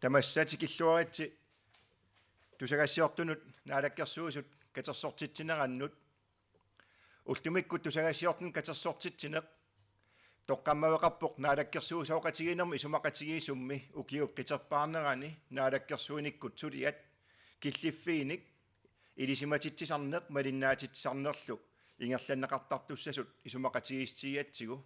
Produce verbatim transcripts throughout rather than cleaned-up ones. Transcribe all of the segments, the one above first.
Tamassa tikilluaritsi tusagassiortunut naalakkersuisut katersortitsinerannut. Ullumikkut tusagassiortunut katersortitsineq toqqammaveqarpoq naalakkersuisooqatigiinnermi isumaqatigiissummi ukiup qiterpaarnerani naalakkersuinikkut suliat killiffiinik ilisimatitsisarneq malinnaatitsisarnerlu ingerlanneqartartussasut isumaqatigiissutigigatsigu,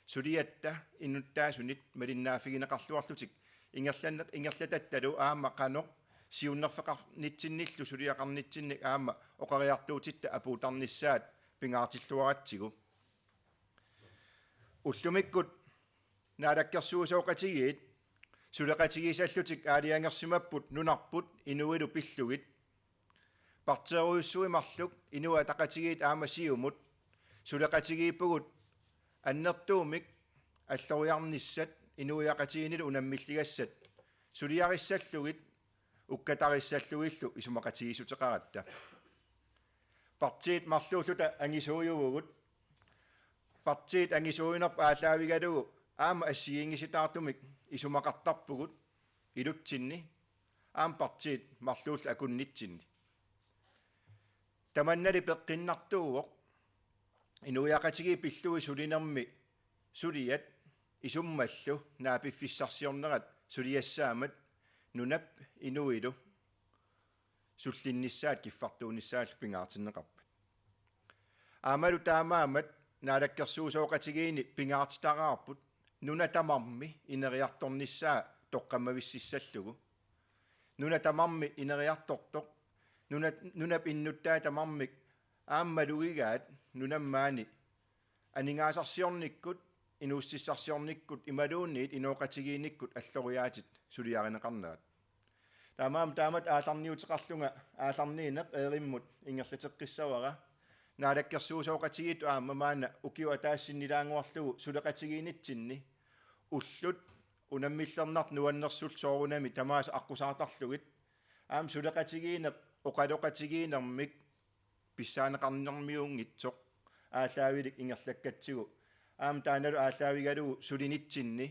suliatta innuttaasunit malinnaaffigineqarluarlutik ingerlanne-, ingerlatattalu aamma qanoq siunnerfeqarnitsinnillu suliaqarnitsinnik aamma oqariartuutitta apuuttarnissaat pingaartilluaratsigu. Ullumikkut naalakkersuisooqatigiit suleqatigiissallutik aalajangersimapput nunarput inuilu pillugit. Partiirujussui marluk Inuit Ataqatigiit aamma Siumut suleqatigiippugut annertuumik alloriarnissat inuiaqatigiinnilu unammilligassat suliarissallugit ukkatarissallutillu isumaqatigiissuteqaratta. Partiit marluulluta angisuujuvugut. Partiit angisuujunerput aallaavigalugu aamma assigiinngisitaartumik isumaqartarpugut ilutsinni aamma partiit marluulluta akunnitsinni. Tamannali peqqinnartuuvoq inuiaqatigiit pillugit sulinermi suliat isummallu naapiffissarsiornerat suliassaammat nunap inuilu sullinnissaat kiffartuunissaallu pingaartinneqarpat. Aammalu taamaammat naalakkersuisooqatigiinni pingaartitaraarput nuna tamarmi ineriartornissaa toqqammavississallugu. Nuna tamarmi ineriartortoq, nuna-, nunap innuttaat tamarmik aamma malugigaat nunap maani aningaasarsiornikkut, inuussutissarsiornikkut imaluunniit inooqatigiinnikkut alloriaatit suliarineqarnerat. Taamaammat taamatut aallarniuteqarlunga aallarniineq Eerimmut ingerlateqqissavara. Naalakkersuisooqatigiit aamma maanna ukiup ataatsip sinnilaannguarlugu suleqatigiinnitsinni ullut unammillernartut nuannersullu soorunami tamaasa aqqusaartarlugit aamma suleqatigiinneq oqaloqatigiinnermik pissaaneqarnermiunngitsoq aallaavilik ingerlakkatsigu aamma taannalu aallaavigalugu sulinitsinni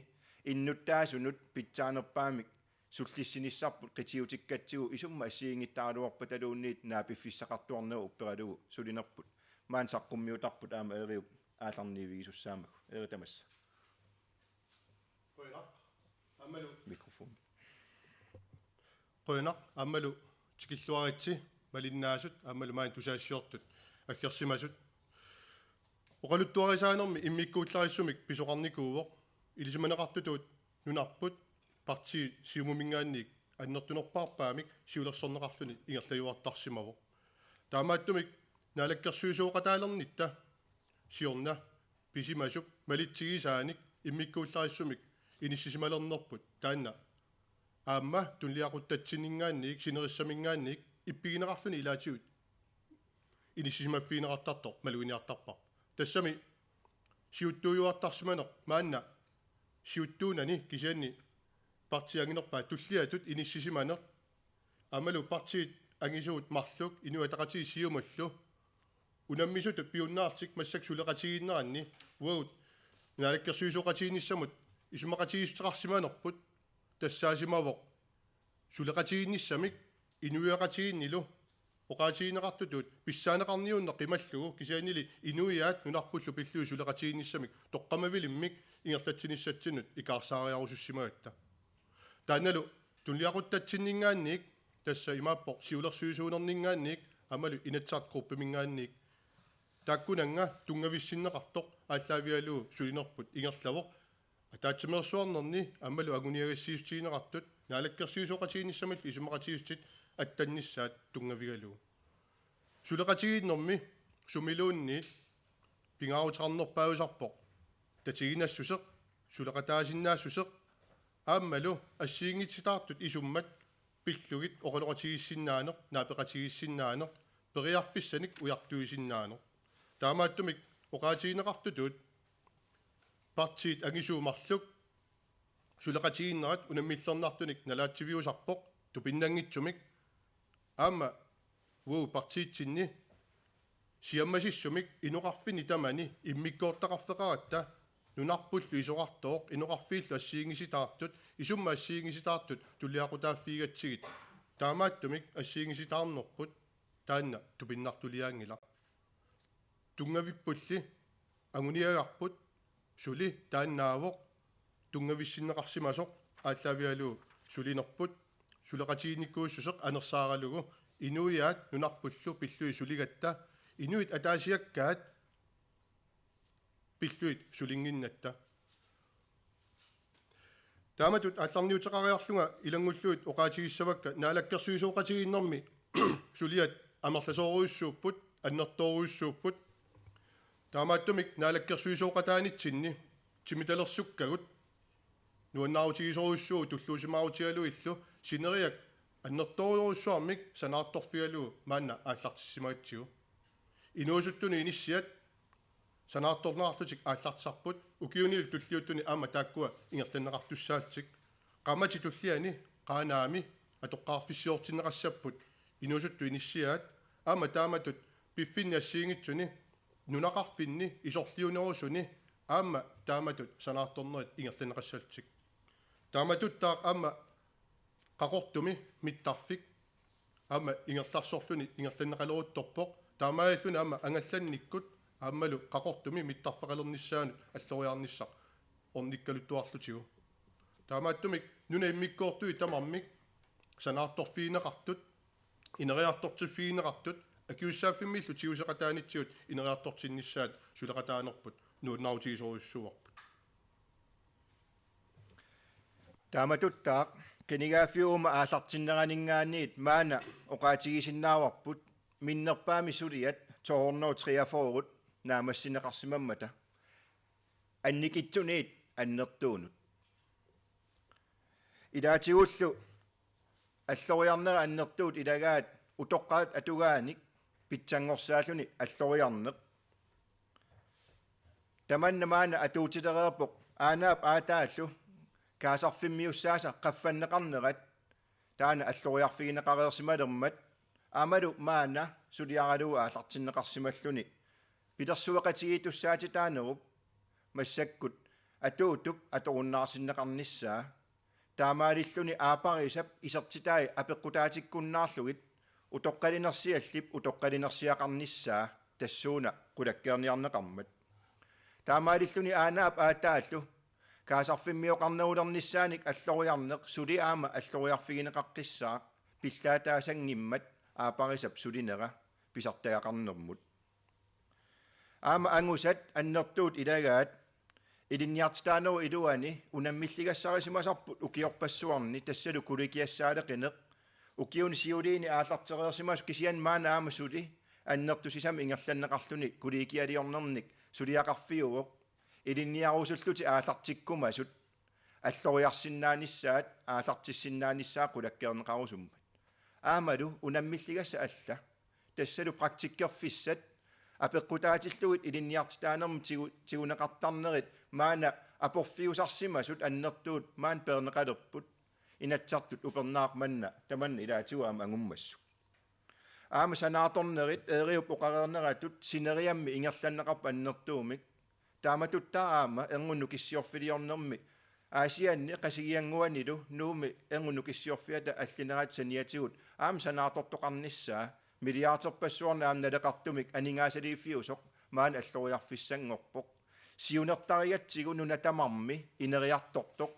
innuttaasunut pitsaanerpaamik sullissinissarput qitiutikkatsigu isummat assigiinngitsaraluarpataluunniit naapiffissaqartuarnerup upperalugu sulinerput maani saqqummiutarput aamma Eeriup aallarniivigisussaammagu. Eeri, tamassa. Qujanaq. Aammalu mikrofon. Qujanaq, aammalu tikilluaritsi malinnaasut aammalu maani tusagassiortut aggersimasut. Oqaluttuarisaanermi immikkuullarissumik pisoqarnikuuvoq ilisimaneqartutut nunarput partii Siumuminngaanniit annertunerpaarpaamik siulersorneqarluni ingerlajuartarsimavoq. Taamaattumik naalakkersuisooqataalernitta siorna pisimasup malitsigisaanik immikkuullarissumik inissisimalernerput taanna aamma tunuliaquttatsinninngaanniit sinerissaminngaanniit ippigineqarluni ilaatigut inissisimaffigineqartartoq maluginiartarparput. Tassami siuttuujuartarsimaneq maanna siuttuunani kisianni partiit anginerpaat tulliatut inissisimaneq aammalu partiit angisuut marluk Inuit Ataqatigiit Siumullu unammisutut piunnaarlutik massakkut suleqatigiinneranni uagut naalakkersuisooqatigiinnissamut isumaqatigiissuteqarsimanerput tassaasimavoq suleqatigiinnissamik inuiaqatigiinnilu oqaatigineqartutut pissaaneqarniunneq qimallugu kisiannili inuiaat nunarpullu pillugit suleqatigiinnissamik toqqammavilimmik ingerlatsinissatsinnut ikaarsaariarusussimagatta. Taannalu tunuliaquttatsinninngaanniit tassa imaappoq siulersuisuunerninngaanniit aammalu Inatsisartut gruppeminngaanniit taakkunannga tunngavissinneqartoq aallaavigalugu sulinerput ingerlavoq ataatsimeersuarnerni aammalu anguniagassiissutigineqartut naalakkersuisooqatigiinnissamillu isumaqatigiissutit attannissaat tunngavigalugu. Suleqatigiinnermi sumiluunniit pingaaruteqarnerpaajusarpoq tatiginassuseq, suleqataasinnaassuseq aammalu assigiinngitsutaartut isummat pillugit oqaloqatigiissinnaaneq, naapeqatigiissinnaaneq, periarfissanik ujartuisinnaaneq. Taamaattumik oqaatigineqartutut partiit angisuut marluk suleqatigiinnerat unammillernartunik nalaatsiviusarpoq tupinnanngitsumik aamma uagut partiitsinni siammasissumik inoqarfinni tamani immikkoortaqarfeqaratta nunarpullu isorartooq, inoqarfiillu assigiinngisitaartut, isummat assigiinngisitaartut tuliaqutaaffigigatsigit, taamaattumik assigiinngisitaarnerput taanna tupinnartuliaanngilaq. Tunngavippulli anguniagarput suli taannaavoq tunngavissinneqarsimasoq aallaavigalugu sulinerput, suleqatigiinnikuuissuseq anersaaralugu inuiaat nunarpullu pillugit suligatta, inuit ataasiakkaat pillugit sulinnginnatta. Taamatut aallarniuteqariarlunga ilanngullugit oqaatigissavakka naalakkersuisooqatigiinnermi suliat amerlasoorujussuupput, annertoorujussuupput. Taamaattumik naalakkersuisooqataanitsinni timitalersukkagut nuannaarutigisorujussuuvoq tulluusimaarutigaluillu sineriak annertoorujussuarmik sanaartorfigalugu maanna aallartissimagatsigu. Inuusuttunut inissiat sanaartorneqarlutik aallartisarput, ukiunilu tulliuttuni aamma taakkua ingerlanneqartussaallutik. Qaammatit tulliani Qaanaami atoqqaarfissiortinneqassapput inuusuttut inissiaat, aamma taamatut piffinni assigiinngitsuni nunaqarfinni isorliunerusuni aamma taamatut sanaartornerit ingerlanneqassallutik. Taamatuttaaq aamma Qaqortumi mittarfik aamma ingerlarsorluni ingerlanneqaleruttorpoq, taamaalilluni aamma angallannikkut aammalu Qaqortumi mittarfeqalernissaanut alloriarnissaq ornikkaluttuarlutigu. Taamaattumik nunap immikkoortui tamarmik sanaartorfigineqartut, ineriartortiffigineqartut, akisussaaffimmillu tiguseqataanitsigut ineriartortinnissaat suleqataanerput nuannaarutigisorujussuuarput. Taamatuttaaq qinigaaffiup uuma aallartinneraninngaanniit maanna oqaatigisinnaavarput minnerpaamik suliat to hundrede og treogfyrre naammassineqarsimammata annikitsuniit annertuunut. Ilaatigullu alloriarnerit annertuut ilagaat utoqqaat atugaanik pitsanngorsaallutik alloriarneq. Tamanna maanna atuutilereerpoq aanaap aataallu kaasarfimmiussaasa qaffanneqarnerat taanna alloriarfigineqareersimalermat aammalu maanna suliaralugu aallartinneqarsimalluni pilersueqatigiittussaatitaanerup massakkut atuutup atorunnaarsinneqarnissaa. Taamaalilluni aaparisap isertitai apeqqutaatikkunnaarlugit utoqqalinersiallip utoqqalinersiaqarnissaa tassuuna qulakkeerniarneqarmat. Taamaalilluni aanaap aataallu kaasarfimmioqarnerulernissaanik alloriarneq suli aamma alloriarfigineqaqqissaaq pillaataasanngimmat aaparisap sulinera pisartagaqarnermut. Aamma angusat annertuut ilagaat ilinniartitaanerup iluani unammilligassarisimasarput ukiorpassuarni tassalu kollegiassaaleqineq ukiuni siuliini aallartereersimasoq kisianni maanna aamma suli annertusisamik ingerlanneqarluni kollegialiornernik suliaqarfiuvoq ilinniarusullutik aallartikkumasut alloriarsinnaanissaat aallartissinnaanissaat qulakkeerneqarusummat. Aammalu unammilligassat alla tassalu praktikkerfissat apeqqutaatillugit ilinniartitaanermut tigu-, tiguneqartarnerit maanna aporfiusarsimasut annertuut maanna peerneqalerput Inatsisartut upernaaq manna tamanna ilaatigut aamma angummassuk. Aamma sanaartornerit Eeriup oqareerneratut sineriammi ingerlanneqarput annertuumik. Taamatuttaaq aamma erngup nukissiorfiliornermi Aasianni Qasigiannguanilu Nuummi erngup nukissiorfiata allinerata saniatigut aamma sanaartortoqarnissaa milliarderpassuarnik aamma naleqartumik aningaasaliiffiusoq maanna alloriarfissanngorpoq. Siunertarigatsigu nuna tamarmi ineriartortoq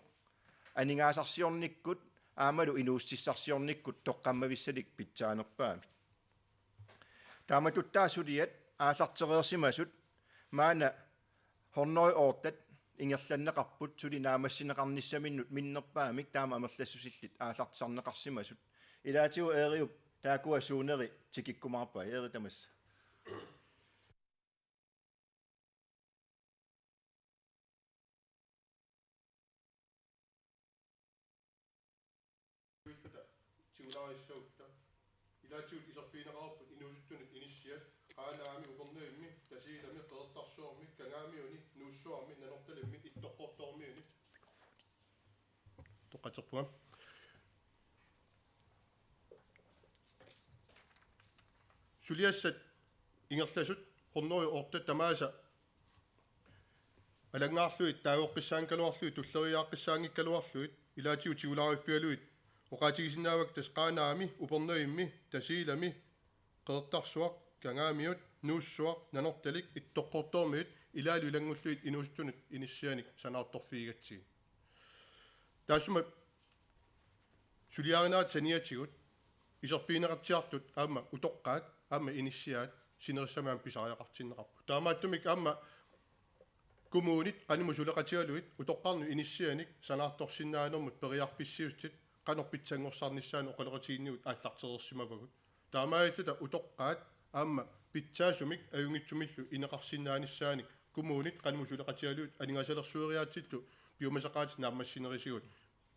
aningaasarsiornikkut aammalu inuussutissarsiornikkut toqqammavissanik pitsaanerpaamik. Taamatuttaaq suliat aallartereersimasut maanna hundrede og otte ingerlanneqarput suli naammassineqarnissaminnut minnerpaamik taama amerlassusillit aallartisarneqarsimasut. Ilaatigut Eeriup taakkua suuneri tikikkumaarpai, Eeri tamassa. Tigulaarissagutta. Ilaatigut iserfigineqarput inuusuttunut inissiat Qaanaami, Upernavimmi, Tasiilami, Qeqertarsuarmi, Kangaamiuni, Nuussuarmi, Nanortalimmi, Ittoqqortoormiuni. Toqqatserpunga. Suliassat ingerlasut hundrede og otte tamaasa alanngaarlugit taagoqqissaanngikkaluarlugit tulleriiaaqqissaanngikkaluarlugit ilaatigut tigulaariffigalugit oqaatigisinnaavakka tassa Qaanaami, Upernavimmi, Tasiilami, Qeqertarsuaq, Kangaamiut, Nuussuaq, Nanortalik, Ittoqqortoormiut ilaalu ilanngullugit inuusuttunut inissianik sanaartorfigigatsigit. Taassuma suliarinerat saniatigut iserfigineqartiartut aamma utoqqaat aamma inissiaat sinerissami aamma pisariaqartinneqarput. Taamaattumik aamma kommunit qanimut suleqatigalugit utoqqarnut inissianik sanaartorsinnaanermut periarfissiissutit qanoq pitsanngorsarnissaanut oqaloqatigiinnigut aallartereersimavagut. Taamaalilluta utoqqaat aamma pitsaasumik ajunngitsumillu ineqarsinnaanissaannik kommunit qanimut suleqatigalugit aningaasalersueriaatsillu piumasaqaatit naammassinerisigut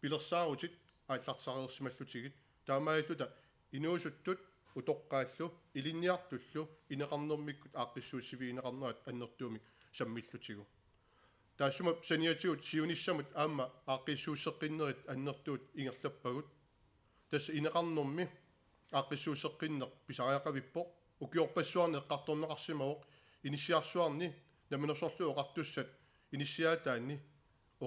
pilersaarutit aallartisareersimallutigit. Taamaalilluta inuusuttut utoqqaallu ilinniartullu ineqarnermikkut aaqqissuussivigineqarnerat annertuumik sammillutigu. Taassuma saniatigut siunissamut aamma aaqqissuusseqqinnerit annertuut ingerlappagut. Tassa ineqarnermi aaqqissuusseqqinneq pisariaqavippoq, ukiorpassuarni eqqartorneqarsimavoq, inissiarsuarni Namminersorlutik Oqartussat inissiaataanni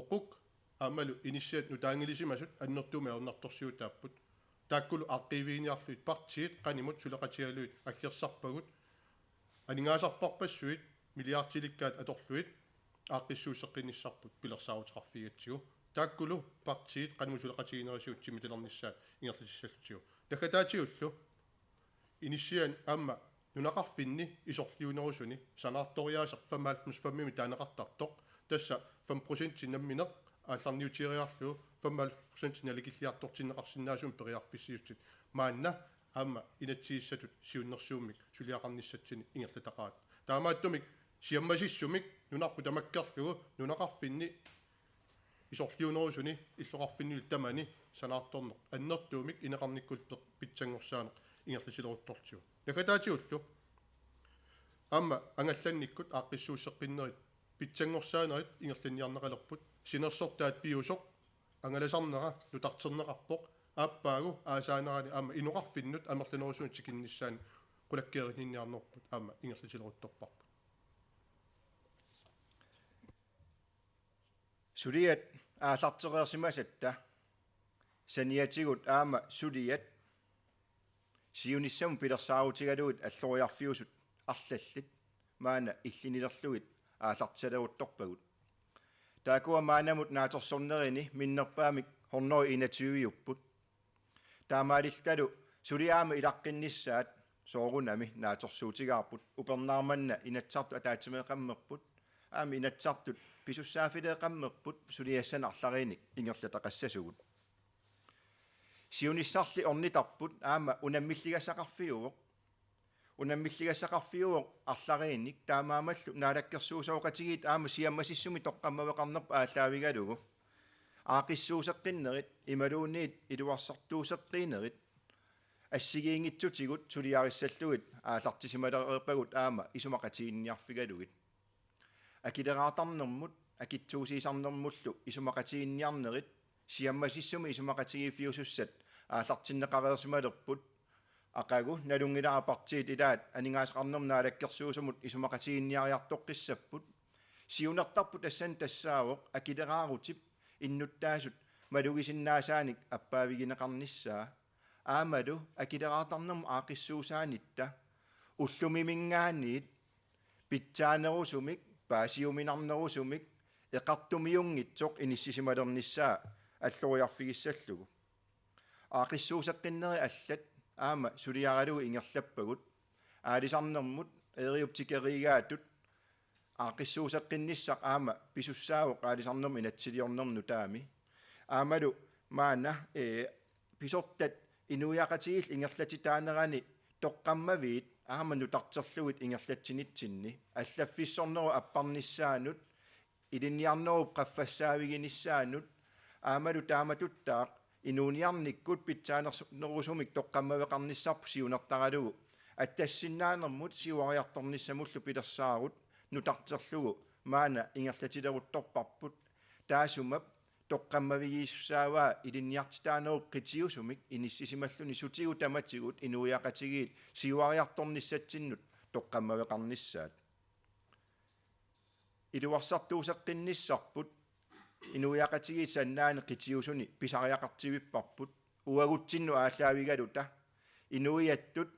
oquk aammalu inissiat nutaanngilisimasut annertuumik ajornartorsiutaapput. Taakkulu aaqqiiviginiarlugit partiit qanimut suleqatigalugit aggersarpagut, aningaasarparpassuit milliardilikkaat atorlugit aaqqissuusseqqinnissarput pilersaaruteqarfigigatsigu. Taakkulu partiit qanimut suleqatiginerisigut timmitalernissaat ingerlatissallutigu. Naggataatigullu inissiat aamma nunaqarfinni isorliunerusuni sanaartoriaaseq femoghalvfems femimik taaneqartartoq, tassa fem procent nammineq aallarniutigiinnarlugu femoghalvfems procent naligiilliartortinneqarsinnaasumik periarfissiissutit maanna aamma inatsisissatut siunnersuummik suliaqarnissatsinnik ingerlataqaat. Taamaattumik siammasissumik nunarput tamakkerlugu nunaqarfinni isorliunerusuni illoqarfinnilu tamani sanaartorneq annertuumik ineqarnikkut pe-, pitsanngorsaaneq ingerlatileruttortigu. Naggataatigullu aamma angallannikkut aaqqissuusseqqinnerit pitsanngorsaanerit ingerlanniarneqalerput. Sinersortaat piusoq angalasarnera nutarterneqarpoq, aappaagu aasaanerani aamma inoqarfinnut amerlanerusunut tikinnissaanut qulakkeerinninniarnerput aamma ingerlatileruttorparput. Suliat aallartereersimasatta saniatigut aamma suliat siunissamut pilersaarutigalugit alloriarfiusut arlallit maanna illinilerlugit aallartisaleruttorpagut. Taakkua maannamut naatsorsornerini minnerpaamik hundrede enogtyve-upput. Taamaalillutalu suli aamma ilaqqinnissaat soorunami naatsorsuutigaarput, upernaaq manna Inatsisartut ataatsimeeqammerput, aamma Inatsisartut pisussaaffileeqammerput suliassanik arlariinnik ingerlataqassasugut. Siunissarli ornitarput aamma unammilligassaqarfiuvoq. Unammilligassaqarfiuvoq arlariinnik, taamaammallu naalakkersuisooqatigiit aamma siammasissumik toqqammaveqarnerput aallaavigalugu aaqqissuusseqqinnerit imaluunniit iluarsartuusseqqiinerit assigiinngitsutigut suliarissallugit aallartisimalereerpagut aamma isumaqatigiinniarfigalugit. Akileraartarnermut akitsuusiisarnermullu isumaqatigiinniarnerit siammasissumik isumaqatigiiffiusussat aallartinneqareersimalerput. Aqagu nalunngilara partiit ilaat aningaasaqarnermut naalakkersuisunut isumaqatigiinniariartoqqissapput. Siunertarput tassani tassaavoq akileraarutip innuttaasut malugisinnaasaannik appaavigineqarnissaa. Aammalu akileraartarnermut aaqqissuussaanitta ullumiminngaanniit pitsaanerusumik, paasiuminarnerusumik, eqartumiunngitsoq inissisimalernissaa alloriarfigissallugu. Aaqqissuusseqqinneri allat aamma suliaralugu ingerlappagut. Aalisarnermut, Eeriup tikeriigaatut, aaqqissuusseqqinnissaq aamma pisussaavoq aalisarnermut inatsisiliornermut nutaami. Aammalu maanna, ee, pisortat inuiaqatigiillu ingerlatitaanerani toqqammaviit aamma nutarterlugit ingerlatsinitsinni allaffissornerup apparnissaanut, ilinniarnerup qaffassaaviginissaanut aammalu taamatuttaaq inuuniarnikkut pitsaanersu-, nerusumik toqqammaveqarnissarput siunertaralugu attassinnaanermut siuariartornissamullu pilersaarut nutarterlugu maanna ingerlatileruttorparput. Taassuma toqqammavigisussaavaa ilinniartitaanerup qitiusumik inissisimalluni sutigut tamatigut inuiaqatigiit siuariartornissatsinnut toqqammaveqarnissaat. iluarsartuuseqqinnissarput inuiaqatigiit sannaani qitiusuni pisariaqartivipparput uagutsinnut aallaavigaluta inuiattut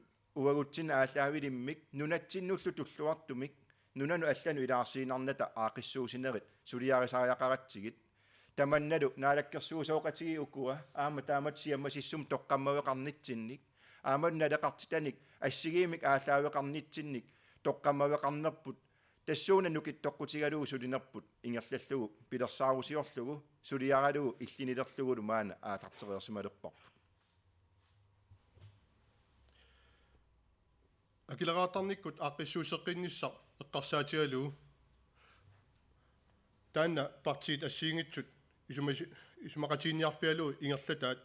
uagutsinnut aallaavilimmik nunatsinnullu tulluartumik nunanut allanut ilaarsiinnarnata aaqqissuussinerit suliarisariaqaratsigit. Tamannalu naalakkersuisooqatigiit ukua aamma taamatut siammasissumik toqqammaveqarnitsinnik aammalu naleqartitanik assigiimmik aallaaveqarnitsinnik toqqammaveqarnerput tassuuna nukittoqqutigalugu sulinerput ingerlallugu pilersaarusiorlugu suliaralugu illinilerlugulu maanna aallartereersimalerparput. Akileraartarnikkut aaqqissuusseqqinnissaq eqqarsaatigalugu taanna partiit assigiinngitsut isumasi-, isumaqatiginninniarfigalugu ingerlataat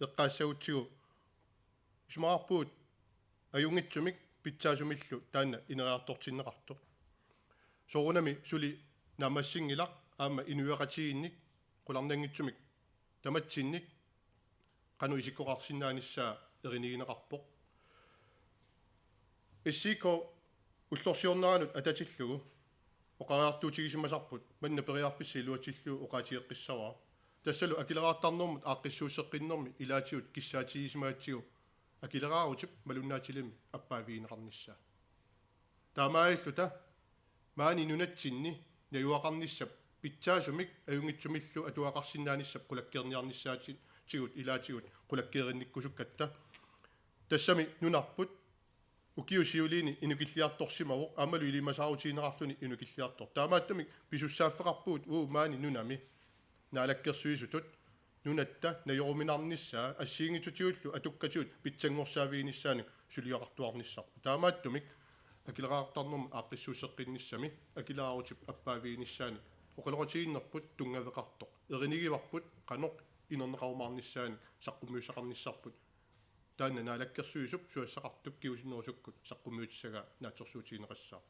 eqqaassagutsigu isumaqarpugut ajunngitsumik pitsaasumillu taanna ineriartortinneqartoq. Soorunami suli naammassinngilaq aamma inuiaqatigiinnik qularnanngitsumik tamatsinnik qanoq isikkoqarsinnaanissaa erinigineqarpoq. S I K ullorsiorneranut atatillugu oqariartuutigisimasarput manna periarfissaq iluatsillugu oqaatigeqqissavara. Tassalu akileraartarnermut aaqqissuusseqqinnermi ilaatigut kissaatigisimasatsigu akileraarutip malunnaatilimmik appaavigineqarnissaa. Taamaalilluta maani nunatsinni najugaqarnissap pitsaasumik ajunngitsumillu atugaqarsinnaanissap qulakkeerniarnissaatigut ilaatigut qulakkeerinnikkusukkatta. Tassami nunarput ukiut siuliini inukilliartorsimavoq aammalu ilimasaarutigineqarluni inukilliartoq. Taamaattumik pisussaaffeqarpugut uagut maani nunami naalakkersuisutut nunatta najoruminarnissaa assigiinngitsutigullu atukkatigut pitsanngorsaaviginissaannik suliaqartuarnissarput. Taamaattumik akileraartarnermut aaqqissuusseqqinnissami akileraarutip appaaviginissaani oqaloqatigiinnerput tunngaveqartoq. Erinigivarput qanoq inerneqarumaarnissaanik saqqummiussaqarnissarput. Taanna naalakkersuisup susassaqartup kingusinnerusukkut saqqummiutissagaa naatsorsuutigineqassaaq.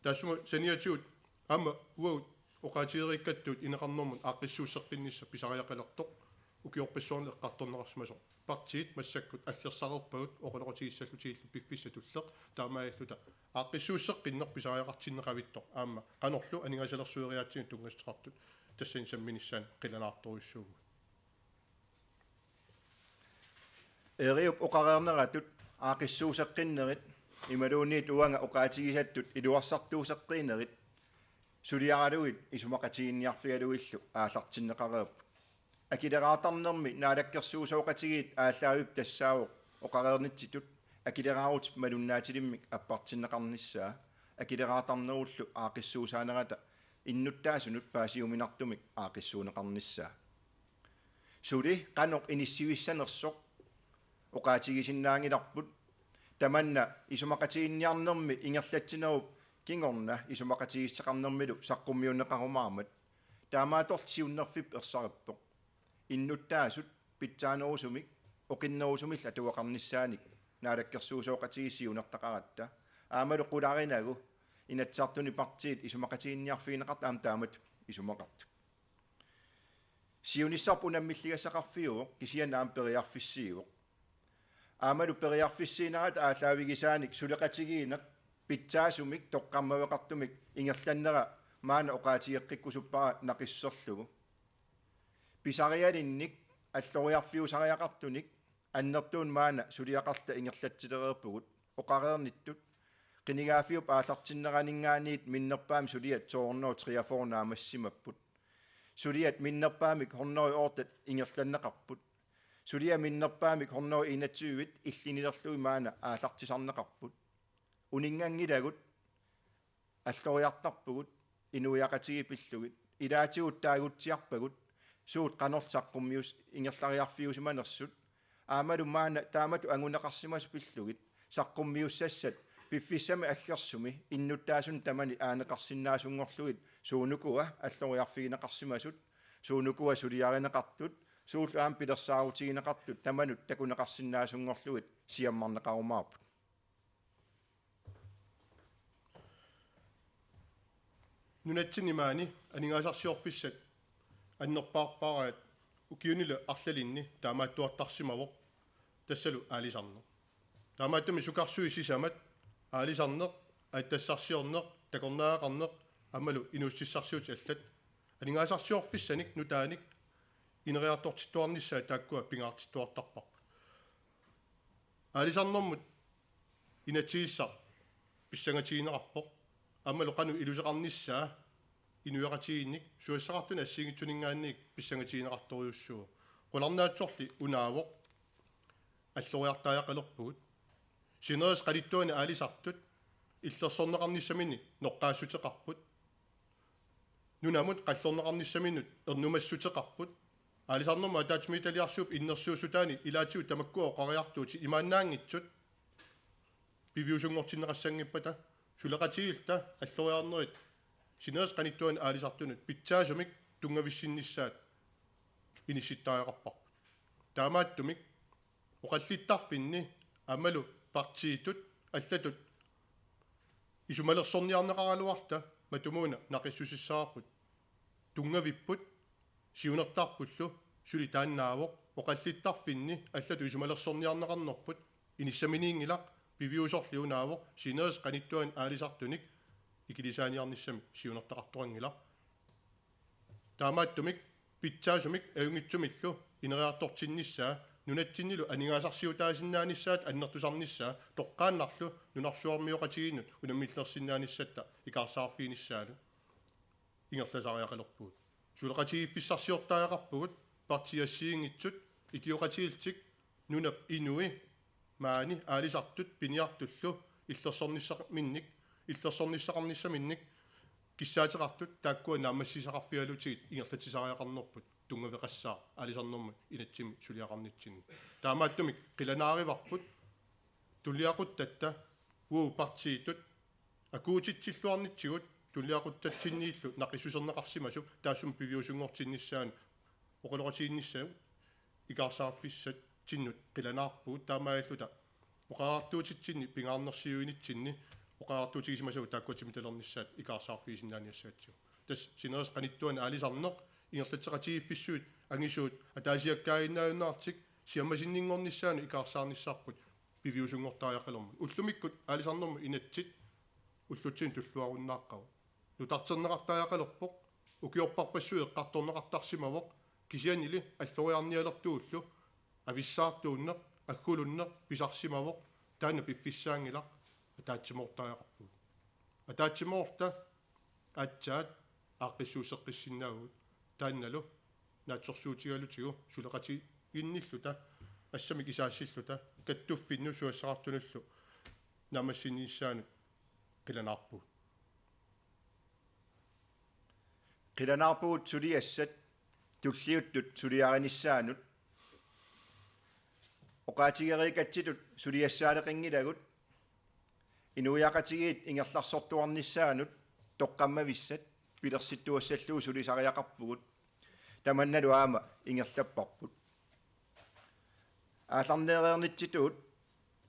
Taassuma saniatigut aamma uagut oqaatigereerikkattut ineqarnermut aaqqissuusseqqinnissaq pisariaqalertoq ukiorpassuarni eqqartorneqarsimasoq. Partiit massakkut aggersareerpagut oqaloqatigissallutigillu piffissaq tulleq taamaalilluta aaqqissuusseqqinneq pisariaqartinneqavittoq aamma qanorlu aningaasalersueriaatsinik tunngassuteqartut tassani samminissaanut qilanaartorujussuuvugut. Eriup oqareerneratut aaqqissuusseqqinnerit imaluunniit uanga oqaatigisattut iluarsartuusseqqiinerit suliaralugit isumaqatiginninniarfigalugillu aallartinneqareerput. Akileraartarnermi naalakkersuisooqatigiit aallaavipput tassaavoq oqareernitsitut akileraarutip malunnaatilimmik appartinneqarnissaa akileraartarnerullu aaqqissuussaanerata innuttaasunut paasiuminartumik aaqqissuunneqarnissaa. Suli qanoq inissivissanersoq oqaatigisinnaanngilarput. Tamanna isumaqatiginninniarnermi ingerlatsinerup kingorna isumaqatigiissuteqarnermilu saqqummiunneqarumaarmat taamaattorli siunnerfipput ersarippoq. Innuttaasut pitsaanerusumik oqinnerusumillu atugaqarnissaanik naalakkersuisooqatigiit siunertaqaratta aammalu qularinagu Inatsisartuni partiit isumaqatiginninniarfigineqartut aamma taamatut isumaqartut. Siunissarput unammilligassaqarfiuvoq kisianni aamma periarfissiivoq. Aammalu periarfissiinerata aallaavigisaanik suleqatigiinneq pitsaasumik toqqammaveqartumik ingerlannera maanna oqaatigeqqikkusuppara naqissuserlugu. Pisarialinnik alloriarfiusariaqartunik annertuumik maanna suliaqarluta ingerlatsilereerpugut oqareernittut qinigaaffiup aallartinneraninngaanniit minnerpaamik suliat to hundrede og treogfyrre naammassimapput. Suliat minnerpaamik hundrede og otte ingerlanneqarput. Suliat minnerpaamik hundrede og enogtyve illinilerlugit maanna aallartisarneqarput. Uninnganngilagut alloriartarpugut inuiaqatigiit pillugit. Ilaatigut taagutsiarpagut suut qanorlu saqqummius-, ingerlariarfiusimanersut. Aammalu maanna taamatut anguneqarsimasut pillugit saqqummiussassat piffissami aggersumi innuttaasunut tamanit aaneqarsinnaasunngorlugit suunukua alloriarfigineqarsimasut, suunukua suliarineqartut, suullu aamma pilersaarutigineqartut tamanut takuneqarsinnaasunngorlugit siammarneqarumaarput. Nunatsinni maani aningaasarsiorfissat annerpaarpaaraat ukiunilu arlalinni taamaattuartarsimavoq tassalu aalisarneq. Taamaattumik sukarsuit sisamat aalisarneq, attassarsiorneq, takornariaqarneq, aammalu inuussutissarsiutit allat aningaasarsiorfissanik nutaanik ineriartortittuarnissaat taakkua pingaartittuartarparput. Aalisarnermut inatsisissaq pissangatigineqarpoq, aammalu qanoq iluseqarnissaa inuiaqatigiinnik susassaqartunik assigiinngitsuninngaanniit pissangatigineqartorujussuuvoq. Qularnaatsorli unaavoq alloriartariaqalerpugut. Sinerissap qanittuani aalisartut illersorneqarnissaminnik noqqaassuteqarput. Nunamut qallorneqarnissaminnut ernumassuteqarput. Aalisarnermut ataatsimiititaliarsuup innersuussutaani ilaatigut tamakkua oqariartuutit imaannaanngitsut piviusunngortinneqassanngippata, suleqatigiilluta alloriarnerit sinerissap qanittuani aalisartunut pitsaasumik tunngavissinnissaat inissittariaqarparput. Taamaattumik oqallittarfinni aammalu partiitut allatut isumalersorniarneqaraluarluta matumuuna naqissuseqassavarput. Tunngavipput, siunertarpullu, suli taannaavoq, oqallittarfinni allatut isumalersorniarneqarnerput inissaminiinngilaq, piviusorli unaavoq sinerissap qanittuani aalisartunik ikilisaaniarnissamik siunertaqartoqanngilaq. Taamaattumik pitsaasumik ajunngitsumillu ineriartortinnissaa nunatsinnilu aningaasarsiutaasinnaanissaat annertusarnissaa toqqaannarlu nunarsuarmioqatigiinnut unammillersinnaanissatta ikaarsaarfiginissaanut ingerlasariaqalerpugut. Suleqatigiiffissarsiortariaqarpugut partiit assigiinngitsut ikioqatigiillutik nunap inui maani aalisartut piniartullu illersornissaminnik, illersornissaqarnissaminnik kissaateqartut taakkua naammassisaqarfigalutigit ingerlatsisariaqarnerput tunngaveqassaaq aalisarnermut inatsimmik suliaqarnitsinni. Taamaattumik qilanaarivarput tulliaquttatta uagut partiitut akuutitsilluarnitsigut tulliaquttatsinniillu naqissuserneqarsimasup taassuma piviusunngortinnissaanut oqaloqatigiinnissaanut ikaarsaarfissatsinnut qilanaarpugut, taamaalilluta oqariartuutitsinni pingaarnersiuinitsinni oqariartuutigisimasagut taakkua timitalernissaat ikaarsaarfigisinnaaniassagatsigu. Tassa sinerissap qanittuani aalisarneq ingerlatseqatigiiffissuit angisuut ataasiakkaaginnaajunnaarlutik siammasinninngornissaanut ikaarsaarnissarput piviusunngortariaqalermat. Ullumikkut aalisarnermut inatsit ullutsinnut tulluarunnaaqqavoq. Nutarterneqartariaqalerpoq, ukiorparpassuit eqqartorneqartarsimavoq, kisiannili alloriarnialertugullu avissaartuunneq, aggulunneq pisarsimavoq, taanna piffissaanngilaq, ataatsimoortariaqarpugut. Ataatsimoorta aatsaat aaqqissuusseqqissinnaavugut, taannalu naatsorsuutigalutigu suleqatigiinnilluta assamik isaassilluta kattuffinnut susassaqartunullu naammassinissaanut qilanaarpugut. Qilanaarpugut suliassat tulliuttut suliarinissaannut. Oqaatigereerikatsitut suliassaaleqanngilagut, inuiaqatigiit ingerlarsortuarnissaannut toqqammavissat pilersittuassallugu sulisariaqarpugut. Tamannalu aamma ingerlapparput. Aallarneereernitsitut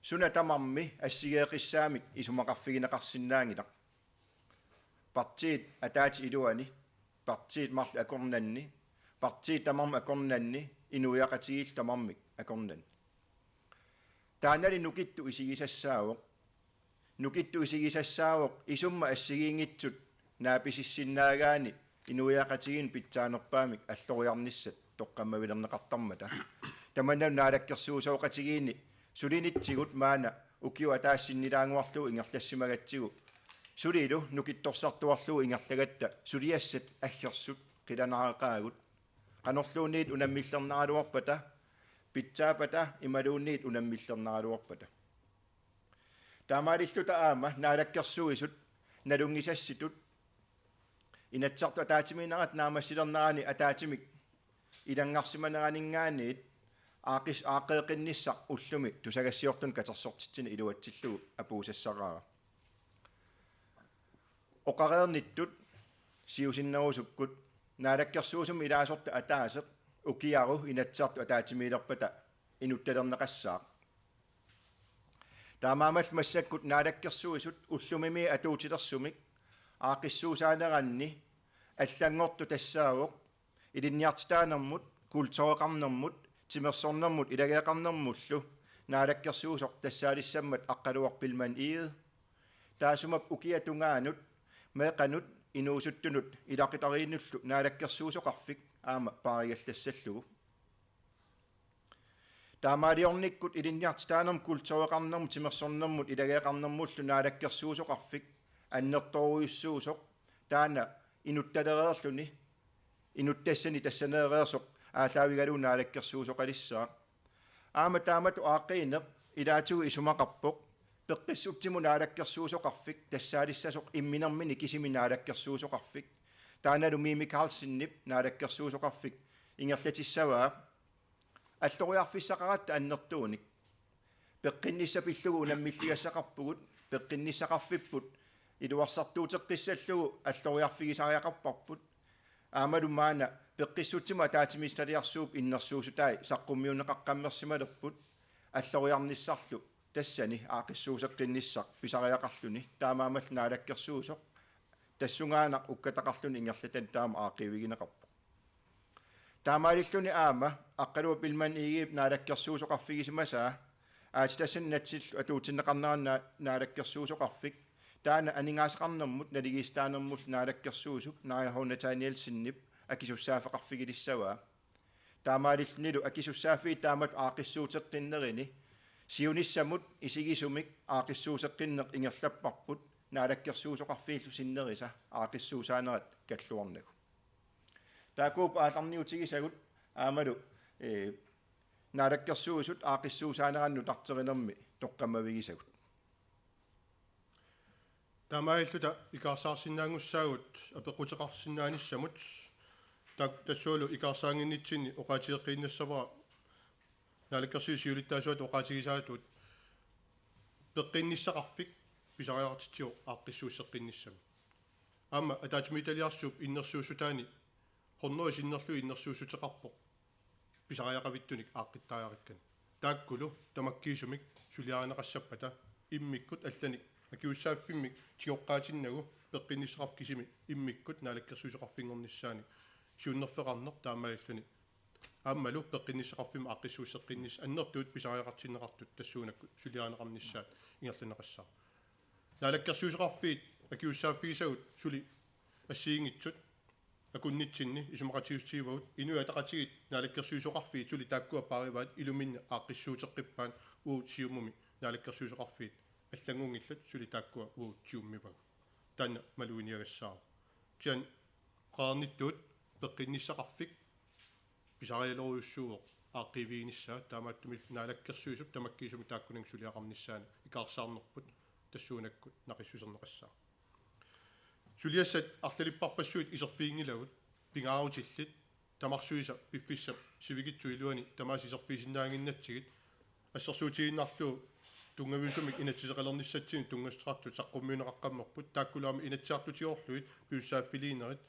suna tamarmi assigeeqqissaamik isumaqarfigineqarsinnaanngilaq. Partiit ataatsip iluani, partiit marluk akornanni, partiit tamarmik akornanni, inuiaqatigiillu tamarmik akornanni. Taannali nukittut isigisassaavoq. Nukittut isigisassaavoq isummat assigiinngitsut naapisissinnaagaanni inuiaqatigiinnut pitsaanerpaamik alloriarnissat toqqammavilerneqartarmata. Tamannalu naalakkersuisooqatigiinni sulinitsigut maanna ukiup ataatsip sinnilaannguarlugu ingerlassimagatsigu sulilu nukittorsartuarlugu ingerlagatta suliassat aggersut qilanaareqaagut. Qanorluunniit unammillernaraluarpata, pitsaappata imaluunniit unammillernaraluarpata. Taamaalilluta aamma naalakkersuisut nalunngisassitut Inatsisartut ataatsimiinnerat naammassilernerani ataatsimik ilanngarsimaneraninngaanniit aaqqis-, aaqqeeqqinnissaq ullumi tusagassiortunik katersortitsineq iluatsillugu apuussassaraara. Oqareernittut siusinnerusukkut naalakkersuisummi ilaasortat ataaseq ukiaru Inatsisartut ataatsimiilerpata inuttalerneqassaaq. Taamaammallu massakkut naalakkersuisut ullumimmi atuutilersumik aaqqissuussaaneranni allanngortut tassaavoq ilinniartitaanermut, kultureqarnermut, timersornermut, ilageeqarnermullu naalakkersuisoq tassaalissammat Aqqaluaq Biilmann Egede. Taassuma ukiap tungaanut meeqqanut inuusuttunut ilaqutariinnullu naalakkersuisoqarfik aamma paarigallassallugu. Taamaaliornikkut ilinniartitaanermut, kultureqarnermut, timersornermut, ilageeqarnermullu naalakkersuisoqarfik annertoorujussuusoq, taanna inuttalereerluni, inuttassani tassaneereersoq aallaavigalugu naalakkersuisoqalissaaq. Aamma taamatut aaqqiineq ilaatigut isumaqarpoq, peqqissutsimut naalakkersuisoqarfik tassaalissasoq imminermini kisimi naalakkersuisoqarfik. Taannalu Mimi Karlsenip naalakkersuisoqarfik ingerlatissavaa alloriarfissaqaratta annertuunik. Peqqinnissaq pillugu unammilligassaqarpugut, peqqinnissaqarfipput iluarsartuuteqqissallugu alloriarfigisariaqarparput. Aammalu maanna peqqissutsimut ataatsimiititaliarsuup innersuussutai saqqummiunneqaqqammersimalerput, alloriarnissarlu tassani aaqqissuusseqqinnissaq pisariaqarluni, taamaammallu naalakkersuisoq tassungaannaq ukkataqarluni ingerlatani taama aaqqiivigineqarpoq. Taamaalilluni aamma Aqqaluaq Biilmann Egedep naalakkersuisoqarfigisimasaa aatsitassanut inatsillu atuutsinneqarnerani naa-, naalakkersuisoqarfik, taanna aningaasaqarnermut naligiissitaanermullu naalakkersuisup Naaja H. Nathanielsenip akisussaaffeqarfigilissavaa. Taamaalillunilu akisussaaffiit taamatut aaqqissuusseqqinnerini siunissamut isigisumik aaqqissuusseqqinneq ingerlapparput, naalakkersuisoqarfiillu sinnerisa aaqqissuussaanerat kalluarnagu. Taakkuupput aallarniutigisagut aammalu, ee, naalakkersuisut aaqqissuussaanerannut nutarterinermi toqqammavigisagut. Taamaalilluta ikaarsaarsinnaanngussaagut apeqquteqarsinnaanissamut, ta-, tassuunalu ikaarsaannginnitsinni oqaatigeqqiinnassavara naalakkersuisut siulittaasuata oqaatigisaatut peqqinnissaqarfik pisariaqartitsivoq aaqqissuusseqqinnissami. Aamma ataatsimiititaliarsuup innersuussutaani hundrede sinnerlugit innersuussuteqarpoq pisariaqavittunik aaqqittariaqakkani. Taakkulu tamakkiisumik suliarineqassappata immikkut allanik akisussaaffimmik tigoqqaatinnagu peqqinnissaqarfik kisimi immikkut naalakkersuisoqarfinngornissaanik siunnerfeqarneq taamaalilluni aammalu peqqinnissaqarfimmut aaqqissuusseqqinnissaq annertuut pisariaqartinneqartut tassuunakkut suliarineqarnissaat ingerlanneqassaaq. Naalakkersuisoqarfiit akisussaaffigisagut suli assigiinngitsut akunnitsinni isumaqatigiissutigivagut. Inuit Ataqatigiit naalakkersuisoqarfiit suli taakkua paarivaat, iluminni aaqqissuuteqqippaat uagut Siumumi naalakkersuisoqarfiit allanngunngillat, suli taakkua uagut tigummivagut. Taanna maluginiagassaavoq. Kisianni oqareernittut peqqinnissaqarfik pisarialorujussuuvoq aaqqiiviginissaa, taamaattumillu naalakkersuisup tamakkiisumik taakkunannga suliaqarnissaanut ikaarsaarnerput tassuunakkut naqissuserneqassaaq. Suliassat arlalipparpassuit iserfiginngilagut, pingaarutillit, tamarsuisa piffissap sivikitsup iluani tamaasa iserfigisinnaannginnatsigit, assersuutigiinnarlugu tunngaviusumik inatsiseqalernissatsinnut tunngassuteqartut saqqummiunneqaqqammerput, taakkulu aamma Inatsisartutigoorlugit pisussaaffiliinerit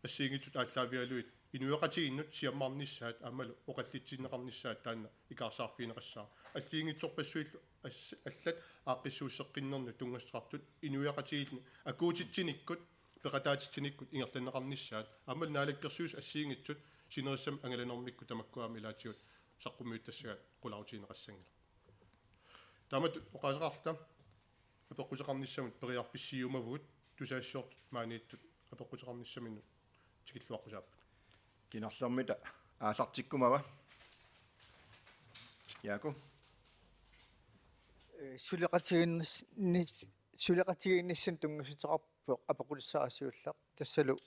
assigiinngitsut aallaavigalugit inuiaqatigiinnut siammarnissaat aammalu oqallitsinneqarnissaat taanna ikaarsaarfigineqassaaq. Assigiinngitsorpassuillu as-, allat aaqqissuusseqqinnernut tunngassuteqartut inuiaqatigiinni akuutitsinikkut peqataatitsinikkut ingerlanneqarnissaat aammalu naalakkersuisut assigiinngitsut sinerissami angalanermikkut tamakku aamma ilaatigut saqqummiuttassagaat qularutigineqassanngilaq. Taamatut oqaaseqarluta apeqquteqarnissamut periarfissiiumavugut, tusagassiortut maaniittut apeqquteqarnissaminnut tikilluaqqusaapput. Kinarlermita aallartikkumava? Jaaku. Ee, suleqatigiinnis-, nis-, suleqatigiinnissamut tunngassuteqarpoq apeqqutissara siulleq. Tassalu,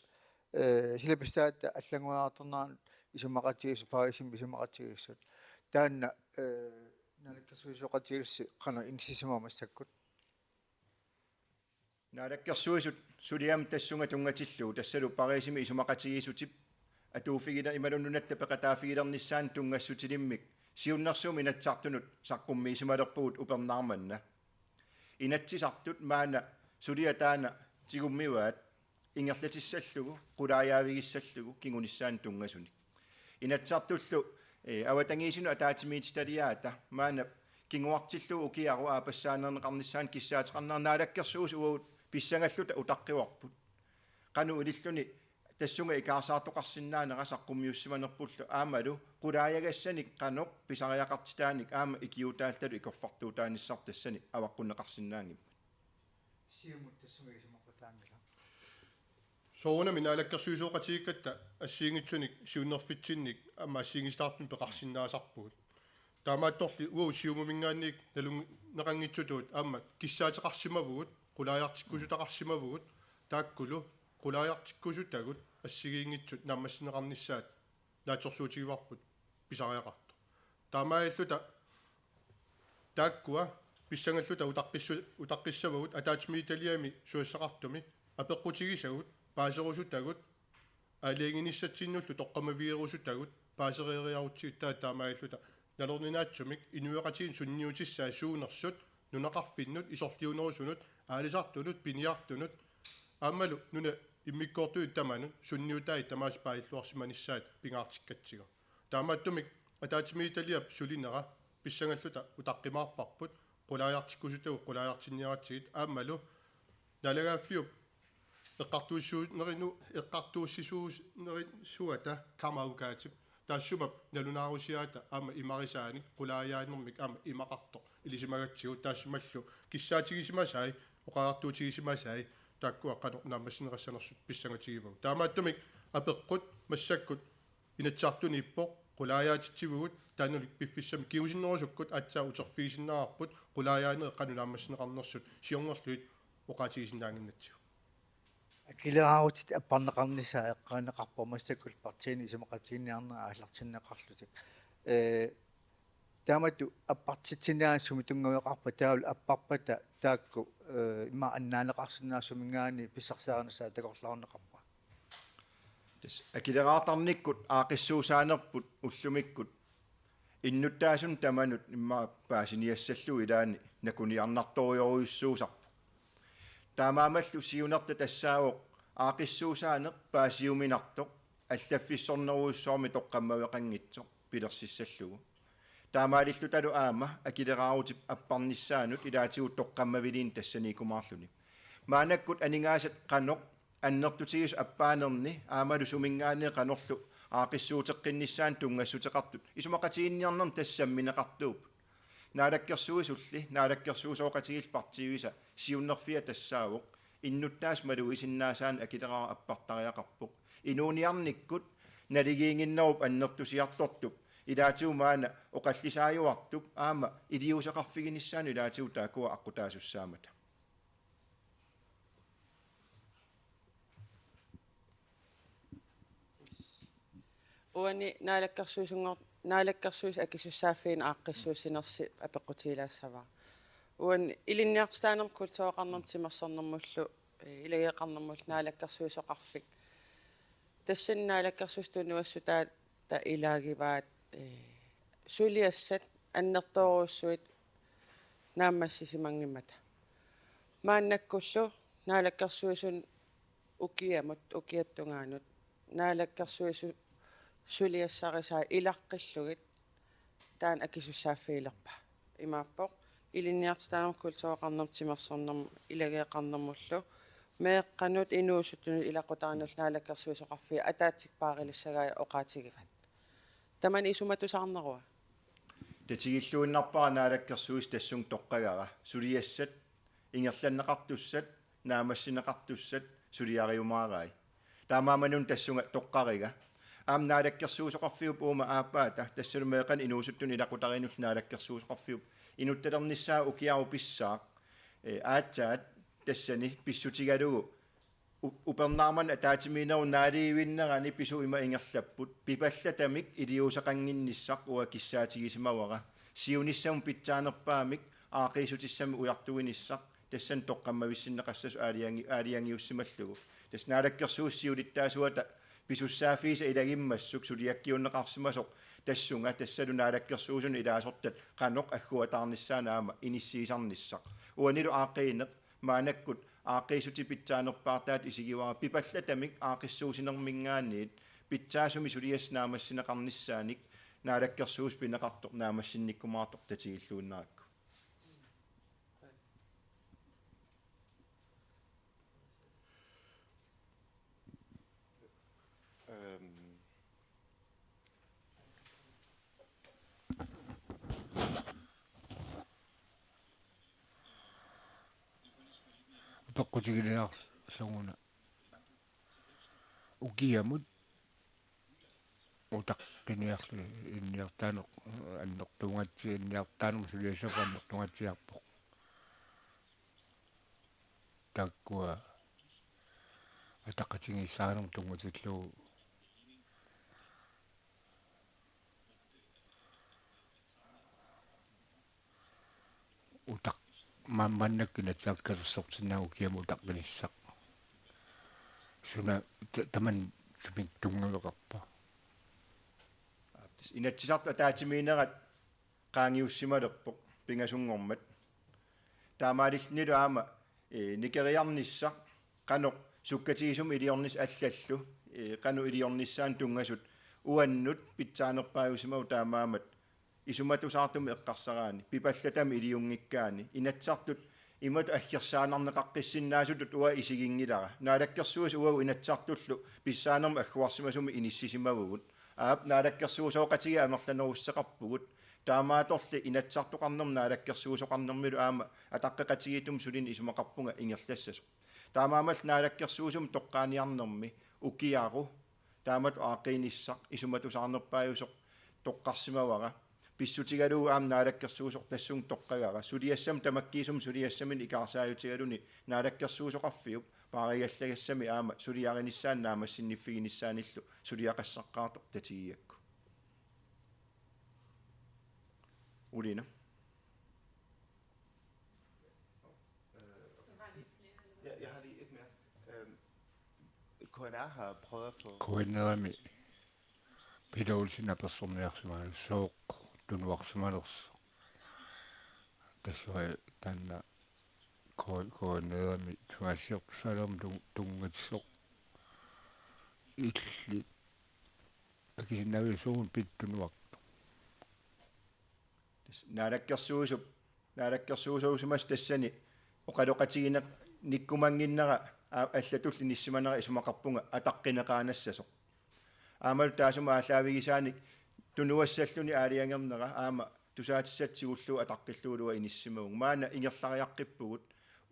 ee, suli pissaatit allanngoriartorneranut isumaqatigiissut, Pariisimi isumaqatigiissut. Taanna, ee, naalakkersuisooqatigiillusi qanoq inissisimava massakkut? Naalakkersuisut suliamut tassunga tunngatillugu, tassalu Pariisimi isumaqatigiissutip atuuffigiler-, imaluunniit nunatta peqataaffigilernissaanut tunngassutilimmik siunnersuummik Inatsisartunut saqqummiussimalerpugut upernaaq manna. Inatsisartut maanna suliaq taanna tigummivaat ingerlatissallugu, qulaajaavigissallugu kingunissaanut tunngasunik. Inatsisartullu, ee, avatangiisinut ataatsimiititaliaata maanna kinguartillugu ukiaru aappassaaneerneqarnissaanut kissaateqarnera naalakkersuisut uagut pissangalluta utaqqivarput. Qanoq ililluni tassunga ikaarsaartoqarsinnaanera saqqummiussimanerpullu aammalu qulaajagassanik qanoq pisariaqartitaanik aamma ikiuutaaltalu ikorfartuutaanissarput tassani avaqqunneqarsinnaanngimmat. Siumut tassunga isumaqataanngilaq. Soorunami naalakkersuisooqatigiikkatta assigiinngitsunik siunnerfitsinnik aamma assigiinngisitaartunik peqarsinnaasarpugut. Taamaattorli uagut Siumuminngaanniit nalunaaruteqanngitsutut aamma kissaateqarsimavugut, qulaajartikkusutaqarsimavugut, taakkulu qulaajartikkusutagut assigiinngitsut naammassineqarnissaat naatsorsuutigivarput pisariaqartoq. Taamaalilluta taakkua pissangalluta utaqqissu-, utaqqissavagut ataatsimiititaliami susassaqartumi apeqqutigisagut paaserusutagut aalajangiinissatsinnullu toqqammavigerusutagut paasereeriarutsigit, taava taamaalilluta nalorninaatsumik inuiaqatigiinni sunniutissaat suunersut nunaqarfinnut, isorliunerusunut, aalisartunut, piniartunut aammalu nunap immikkoortuup tamanut sunniutai tamaasa paasiniarsimanissaat pingaartikkatsigu. Taamaattumik ataatsimiititaliap sulinera pissangalluta utaqqimaarparput, qulaajartikkusutagut qulaajartinniaratsigit aammalu naalagaaffiup eqqartuussisuunerinu-, eqqartuussisuunerisuata kammaadvokaatip taassuma nalunaarusiaata aamma imarisaanik qulaajaanermik aamma imaqartoq ilisimagatsigu, taassumalu kissaatigisimasai oqariartuutigisimasai taakkua qanoq naammassineqassanersut pissangatigivagut. Taamaattumik apeqqut massakkut Inatsisartuniippoq, qulaajaatitsivugut, taannalu piffissami kingusinnerusukkut aatsaat uterfigisinnaavarput qulaajaanerit qanoq naammassineqarnersut siornerlugit oqaatigisinnaannginnatsigu. Akileraarutit apparneqarnissaa eqqaaneqarpoq massakkut partiini isumaqatigiinniarnerat aallartinneqarlutik. Ee, taamatut appartitsiniaat sumi tunngaveqarpa, taavalu apparpata taakku, ee, immaqa annaaneqarsinnaasut suminngaanniit pissarsiarinissaat takorloorneqarpa? Tassa akileraartarnikkut aaqqissuussaanerput ullumikkut innuttaasunut tamanut immaqa paasiniassallugu ilaanni nakuniarnartorujorujussuusarpoq. Taamaammallu siunertaq tassaavoq aaqqissuussaaneq paasiuminartoq allaffissornerujussuarmik toqqammaveqanngitsoq pilersissallugu. Taamaalillutalu aamma akileraarutip apparnissaanut ilaatigut toqqammaviliineq tassaniikkumaarluni. Maannakkut aningaasat qanoq annertutigisut appaanerni aammalu suminngaanniit qanorlu aaqqissuuteqqinnissaannut tunngassuteqartut isumaqatigiinniarnerni tassa sammineqartuupput. Naalakkersuisulli naalakkersuisooqatigiillu partiivisa siunnerfia tassaavoq innuttaasut malugisinnaasaanik akileraarut appartariaqarpoq. Inuuniarnikkut naligiinnginnerup annertusiartortup ilaatigut maanna oqallisaajuartup aamma iliuuseqarfiginissaanut ilaatigut taakkua aqqutaasussaammata. Uani naalakkersuisunngor-, naalakkersuisut akisussaaffiini aaqqissuussinersi apeqqutigilaassavara. Uani ilinniartitaanermut kultureqarnermut timersornermullu, eh, ilageeqarnermullu naalakkersuisoqarfik. Tassani naalakkersuisut tunuassutaat ta ilaagivaat, eh, suliassat annertoorujussuit naammassisimanngimmata. Maannakkullu naalakkersuisuni ukiamut, ukiatungaanut, naalakkersuisut suliassarisaat ilaqqillugit taanna akisussaaffigilerpaa. Imaappoq ilinniartitaanermut kultureqarnermut timersornermut ilageeqarnermullu meeqqanut inuusuttunut ilaqutariinnullu naalakkersuisoqarfiit ataatsikkut paarilissagai oqaatigivat. Tamanna isumatusaarnerua? Tatigilluinnarpara naalakkersuisut tassunga toqqagara. Suliassat, ingerlanneqartussat, naammassineqartussat suliariumaarai. Taamaammat una tassunga toqqariga. Aamma naalakkersuisoqarfiup uuma aappaata, tassalu meeqqanut inuusuttunut ilaqutariinnullu naalakkersuisoqarfiup inuttalernissaa ukiarput pissaaq. Ee, aatsaat tassani pissutigalugu u-, upernaarmat ataatsimiinnerup naaliivinnerani pisut ima ingerlapput, pipallatamik iliuuseqannginnissaq uanga kissaatigisimavara. Siunissamut pitsaanerpaamik aaqqiissutissamik ujartuinissaq tassani toqqammavissinneqassasut aalajangi-, aalajangiussimallugu. Tassa naalakkersuisut siulittaasuata pisussaaffiisa ilagimmassuk suliakkiunneqarsimasoq tassunga, tassalu naalakkersuisunut ilaasortat qanoq agguataarnissaanut aamma inissiisarnissaq. Uanilu aaqqiineq maannakkut aaqqiissutit pitsaanerpaartaat isigivara, pipallatamik aaqqissuussinerminngaanniit pitsaasumik suliassat naammassineqarnissaanik naalakkersuisut pineqartoq naammassinnikkumaartoq tatigilluinnarakku. Øhm. Apeqqutiginiarluguna. ukiamut utaqqiniarlu inniartaaneq annertuungatsi inniartaanut suliassaq annertuungatsiarpoq. Taakkua ataqqatigiissaanermut tunngatillugu utaq maannakkut Inatsisartut katersortinnagit ukiamut utaqqinissaq. Suna ta-, tamanna sumik tunngaveqarpa? Inatsisartut ataatsimiinnerat qaangiussimalerpoq pingasunngormat. Taamaalillunilu aamma, ee, nikeriarnissaq qanoq sukkatigisumik iliornissaq allallu, ee, qanoq iliornissaanut tunngasut uannut pitsaanerpaajusimavoq taamaammat isumatusaartumik eqqarsaraanni, pipallatami iliunngikkaanni, Inatsisartut imatut aggersaannarneqaqqissinnaasutut uanga isiginngilara. Naalakkersuisut uagut Inatsisartullu pissaanermut agguarsimasumik inissisimavugut. Aap, naalakkersuisooqatigiit amerlanerussuteqarpugut. Taamaattorli Inatsisartoqarnermut naalakkersuisoqarnermilu aamma ataqqeqatigiittumi sulineq isumaqarpunga ingerlassasoq. Taamaammallu naalakkersuisumut toqqaaniarnermi ukiaru taamatut aaqqiinissaq isumatusaarnerpaajusoq toqqarsimavara. Pissutigalugu aamma naalakkersuisoq tassunga toqqagara. Suliassamik tamakkiisumik suliassaminut ikaarsaajutigaluni naalakkersuisoqarfiup paarigallagassami aamma suliarinissaanut naammassinniffiginiassaanillu suliaqassaqqaartoq tatigigakku. Ulina. Øh, okay. Ja, jeg har lige et mere. Øhm, K N R har prøvet at få K N R-imi Peter Olsen apersorniarsimanersoq sooq tunuarsimanersoq. Tassa taanna K-, K N R-imi tungaasiortussaalerup tu-, tunngasoq. Illit akisinnaavigit suut Peter tunuartoq? Tassa naalakkersuisup, naalakkersuisuusimasut tassani oqaloqatigineq-, nikkumannginnera a-, allatulli inissimanera isumaqarpunga ataqqineqaanassasoq. Aammalu taassuma aallaavigisaanik tunuassalluni aalajangernera aamma tusaatissatut tigullugu ataqqillugulu inissimavugut. Maanna ingerlariaqqippugut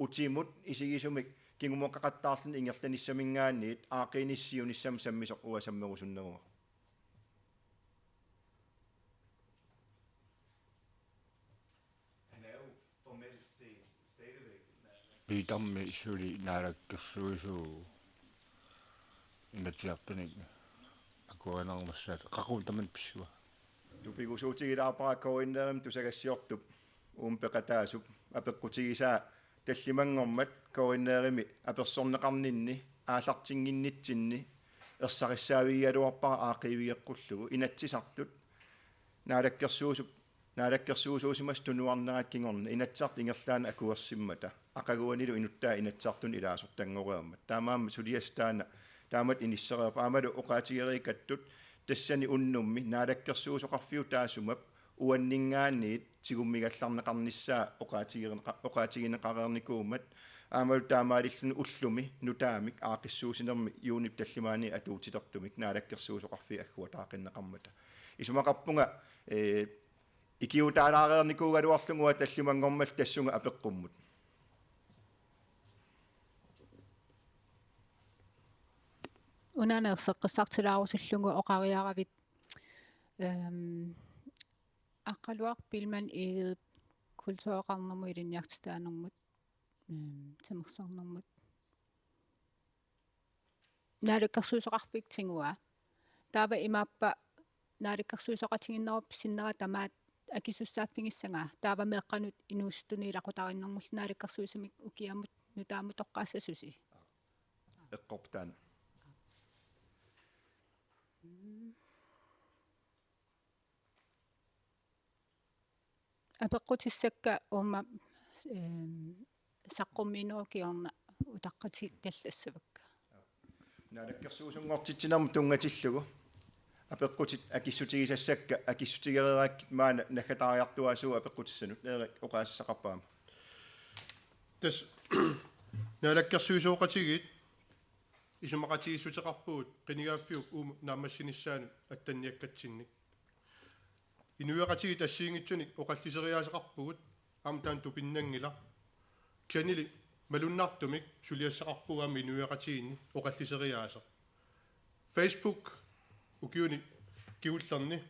utimut isigisumik kingumukaqattaarluni ingerlanissaminngaanniit aaqqiinissaq siunissami sammisoq uanga sammerusunnerugaq. Han er jo formelt set stadigvæk Petermi suli naalakkersuisooq Inatsisartunik akuerineqarnissaat qaqugu tamanna pissua. Tupigusuutigilaarpara K N R-imi tusagassiortup uuma peqataasup apeqqutigisaa tallimanngormat K N R-imi apersorneqarninni aallartinnginnitsinni ersarissaavigigaluarpara aaqqiivigeqqullugu Inatsisartut naalakkersuisup, naalakkersuisuusimasut tunuarnerat kingorna Inatsisartut ingerlaannaq akuersimmata aqaguanilu inuttaa Inatsisartuni ilaasortanngoreermat. Taamaammat suliassaq taanna taamatut inissereerpoq. Aammalu oqaatigereerikattut tassani unnummi naalakkersuisoqarfiup taassuma uanninngaanniit tigummigallarneqarnissaa oqaatigineqa-, oqaatigineqareernikuummat aammalu taamaalilluni ullumi nutaamik aaqqissuussinermi juunip tallimaanni atuutilertumik naalakkersuisoqarfiit agguataaqqinneqarmata. Isumaqarpunga, ee, ikiuutaalaareernikuugaluarlunga uanga tallimanngormat tassunga apeqqummut. Una erseqqissartilaarusullugu oqariaravit, ehm, Aqqaluaq Biilmann Egedep kultureqarnermut ilinniartitaanermut, ehm, timersornermut. Naalakkersuisoqarfik tiguaa. Taava imaappa naalakkersuisoqatigiinnerup sinnera tamaat akisussaaffigissagaa. Taava meeqqanut inuusuttuni ilaqutariinnermullu naalakkersuisumik ukiamut nutaamut toqqaassasusi. Eqqorpoq taanna. Apeqqutissakka uuma, ehm, saqqummiinerup kingorna utaqqatikkallassavakka. Naalakkersuisunngortitsinermut tunngatillugu apeqqutit akissutigisassakka akissutigereerakkit maanna naggataariartuaasiuk apeqqutissanut, Erik oqaasissaqarpa aamma. Tassa naalakkersuisooqatigiit isumaqatigiissuteqarpugut qinigaaffiup uuma naammassinissaanut attanniakkatsinnik. Inuiaqatigiit assigiinngitsunik oqalliseriaaseqarpugut, aamma taanna tupinnanngilaq. Kisiannili malunnartumik suliassaqarpugut aamma inuiaqatigiinni oqalliseriaaseq. Facebook ukiuni kingullerni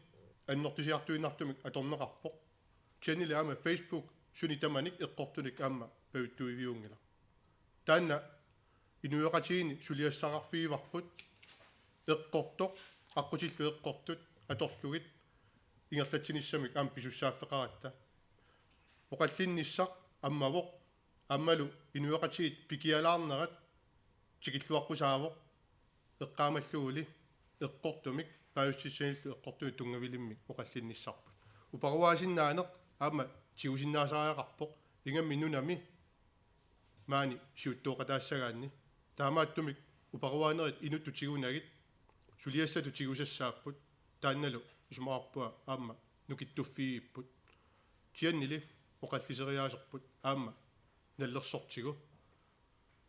annertusiartuinnartumik atorneqarpoq. Kisiannili aamma Facebook suni tamanik eqqortunik aamma pavittuiviunngilaq. Taanna inuiaqatigiinni suliassaqarfigivarput eqqortoq, aqqutillu eqqortut atorlugit ingerlatsinissamik aamma pisussaaffeqaratta. Oqallinnissaq ammavoq, aammalu inuiaqatigiit pikialaarnerat tikilluaqqusaavoq, eqqaamalluguli eqqortumik, paasissutissanilu eqqortumik tunngavilimmik oqallinnissarput. Uparuaasinnaaneq aamma tigusinnaasariaqarpoq ingammik nunami maani siuttooqataassagaanni. Taamaattumik uparuaanerit inuttut tigunagit suliassatut tigusassaapput, taannalu isumaqarpunga aamma nukittuffigigipput. Kisiannili oqalliseriaaserput aamma nallersortigu.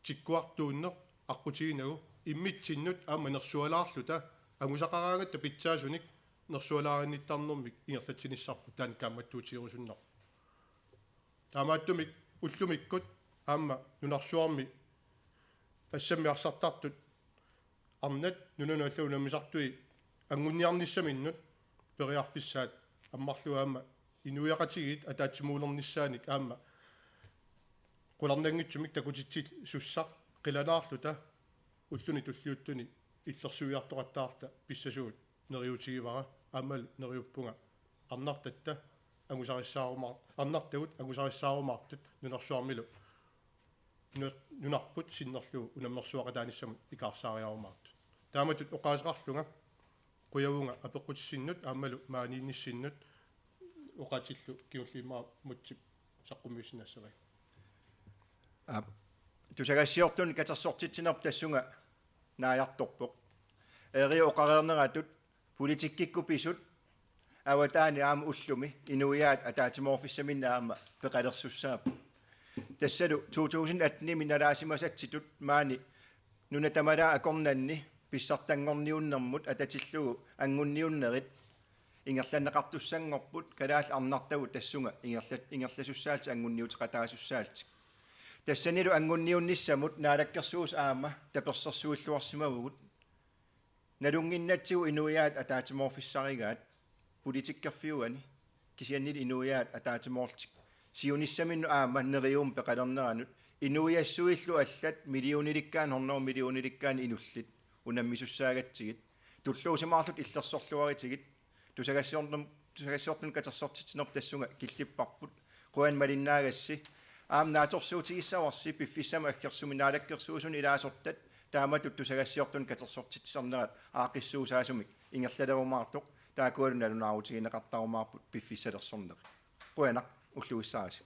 Tikkuartuunneq aqqutiginagu immitsinnut aamma nersualaarluta angusaqaraangatta pitsaasunik nersualaarinnittarnermik ingerlatsinissarput taanna kaammattuutigerusunnarpoq. Taamaattumik ullumikkut aamma nunarsuarmi assammi arsartartut arnat nunanut allanut unammisartui angunniarnissaminnut periarfissaat ammarlugu aamma inuiaqatigiit ataatsimuulernissaanik aamma qularnanngitsumik takutitsisussaq qilanaarluta ulluni tulliuttuni illersuiartoqattaarluta pissasugut neriuutigivara, aammalu neriuppunga arnartatta angusarissaarumaar-, arnartagut angusarissaarumaartut nunarsuarmilu nu-, nunarput sinnerlugu unammersuaqataanissamut ikaarsaariarumaartut. Taamatut oqaaseqarlunga qujavunga apeqqutissinnut aammalu maaniinnissinnut oqaatillu kingulliit immaqa Mutsip saqqummiussinnaassavai. Aap, tusagassiortunut katersortitsinerput tassunga naajartorpoq. Eeri oqareerneratut politikkikkut pisut avataani aamma ullumi inuiaat ataatsimoorfissaminnik aamma peqalersussaapput. Tassalu to tusind atten-imi nalaasimasatsitut maani nuna tamalaat akornanni pissartanngorniunnermut atatillugu angunniunnerit ingerlanneqartussanngorput, kalaallit arnartagut tassunga ingerlat-, ingerlasussaallutik angunniuteqataasussaallutik. Tassanilu angunniunnissamut Naalakkersuisut aamma tapersersuilluarsimavugut. Nalunnginnatsigu inuiaat ataatsimoorfissarigaat politikkerfiugani, kisiannili inuiaat ataatsimoorlutik siunissaminnut aamma neriuumik peqalerneranut, inuiassuillu allat millionilikkaat, hundrede millionilikkaat inullit unammisussaagatsigu, tulluusimaarluta illersorluaritigit, tusagassiornum-, tusagassiortunut katersortitsinerput tassunga killipparput. Qujanaq malinnaagassi. Aamma naatsorsuutigissavarsi piffissami aggersumi Naalakkersuisuni ilaasortat taamatut tusagassiortunut katersortitsisarnerat aaqqissuussaasumik ingerlalerumaartoq, taakkualu nalunaarutigineqartarumaarput piffissalersorneq. Qujanaq, ulluissaarisi.